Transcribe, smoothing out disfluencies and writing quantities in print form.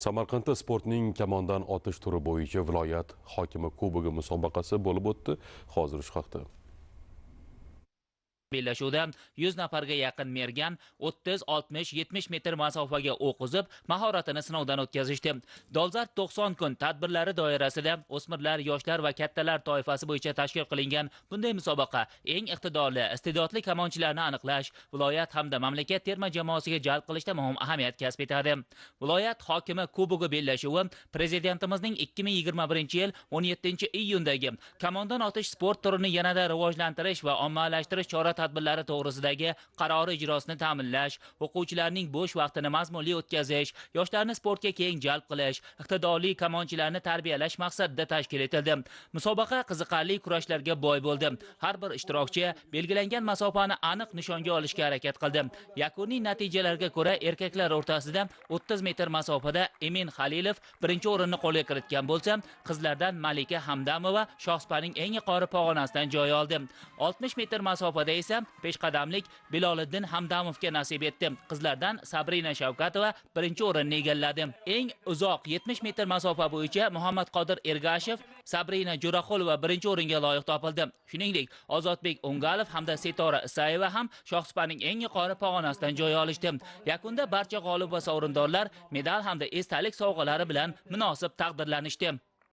Samarqandda sportning kamondan otish turi bo'yicha viloyat hokimi kubogi musobaqasi bo'lib o'tdi. Hozir shu haqda. Bellashuvda 100 nafarga yaqin mergan 30, 60, 70 metr masofaga o'q uzib, mahoratini sinovdan o'tkazishdi. Dolzarb 90 kun tadbirlari doirasida o'smirlar, yoshlar va kattalar toifasi bo'yicha tashkil qilingan bunday musobaqa eng iqtidorli, iste'dodli kamonchilarni aniqlash, viloyat hamda mamlakat terma jamoasiga jalb qilishda muhim ahamiyat kasb etadi. Viloyat hokimi kubogi bellashuvi Prezidentimizning 2021-yil 17-iyundagi kamondan otish sport turini yanada rivojlantirish va ommalashtirish chora tadbirlari to'g'risidagi qarori ijrosini ta'minlash, o'quvchilarning bo'sh vaqtini mazmunli o'tkazish, yoshlarni sportga keng jalb qilish, iqtidorli kamonchilarni tarbiyalash maqsadida tashkil etildi. Musobaqa qiziqarli kurashlarga boy bo'ldi. Har bir ishtirokchi belgilangan masofani aniq nishonga olishga harakat qildi. Yakuniy natijalarga ko'ra erkaklar o'rtasida 30 metr masofada Emin Xalilov birinchi o'rinni qo'lga kiritgan bo'lsa, qizlardan Malika Hamdamova shohsupaning eng yuqori pog'onasidan joy oldi. 60 metr masofada esa peshqadamlik Biloliddin Hamdamovga nasib etdi. Qizlardan Sabrina Shavkatova birinchi o'rinni egalladi. Eng uzoq 70 metr masofa bo'yicha Muhammad Qodir Ergashev, Sabrina Jo'raqulova birinchi o'ringa loyiq topildi. Shuningdek, Ozodbek O'ngalov hamda Setora Isayeva ham shohsupaning eng yuqori pog'onasidan joy olishdi. Yakunda barcha g'olib va sovrindorlar medal hamda esdalik sovg'alari bilan munosib taqdirlanishdi.